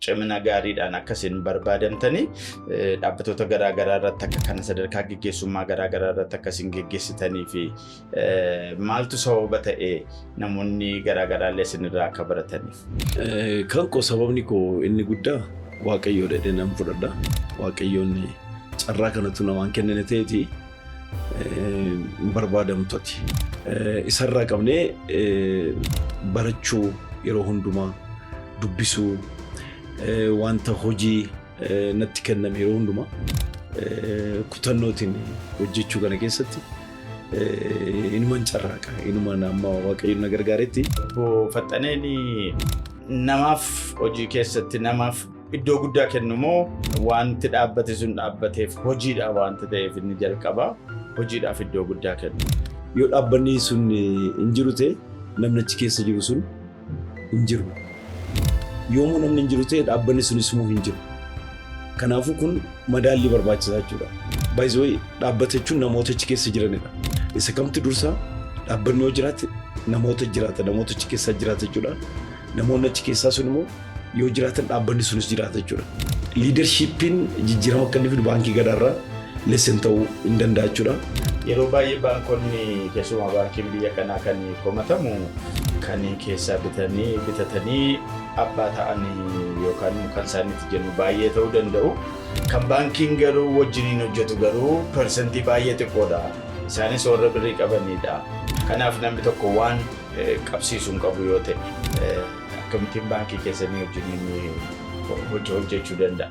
Cimina gaariidhaan akkasiin barbaadamtanii dhaabbatoota garaa garaa irratti akka kana sadarkaa geggeessummaa garaa garaa irratti akkasiin geggeessitanii fi maaltu sababa ta'e namoonni garaa garaa illee isinirraa akka barataniif? Kan koo sababni koo inni guddaa Waaqayyoo jedhee nan fudhadha. Waaqayyoon carraa kanatu namaan kennine ta'eeti hin barbaadamtu ati. Isarraa qabnee barachuu, yeroo hundumaa dubbisuu, wanta hojii natti kenname yeroo hundumaa kutannootiin hojjechuu kana keessatti inuman carraaqa. Inuman amma Waaqayyoon na gargaaretti. Obbo Faxxaneen, namaaf hojii keessatti namaaf iddoo guddaa kennu moo wanti dhaabbate sun dhaabbateef hojiidha wanta ta'eef inni jalqaba hojiidhaaf iddoo guddaa kennu? Yoo dhaabbanni sun hin jiru ta'e, namni achi keessa jiru sun hin jiru. Yoomuu namni hin jiru ta'e, dhaabbanni sunis immoo hin jiru. Kanaafuu kun madaallii barbaachisaa jechuudha. By the way, dhaabbata jechuun namoota achi keessa jiranidha. Isa kamtu dursa? Dhaabbanni yoo jiraate namoota jiraata, namoota achi keessaa jiraata jechuudha. Namoonni achi keessaa sun immoo yoo jiraatan, dhaabbanni sunis jiraata jechuudha. Leadershipiin jijjiirama akka inni fidu Baankii Gadaarraa lesson ta'uu hin danda'a jechuudha. Yeroo baay'ee baankonni, keessumaa baankiin biyya kanaa kan komatamu kan keessaa bitanii bitatanii abbaa ta'anii yookaan kan isaaniitti jennu baay'ee ta'uu danda'u. Kan baankiin garuu wajjiniin hojjetu garuu persentii baay'ee xiqqoodha. Isaanis warra birrii qabanidha. Kanaaf namni tokko waan qabsiisu hin qabu yoo ta'e, akkamittiin baankii keessanii wajjiniin hojii hojjechuu danda'a?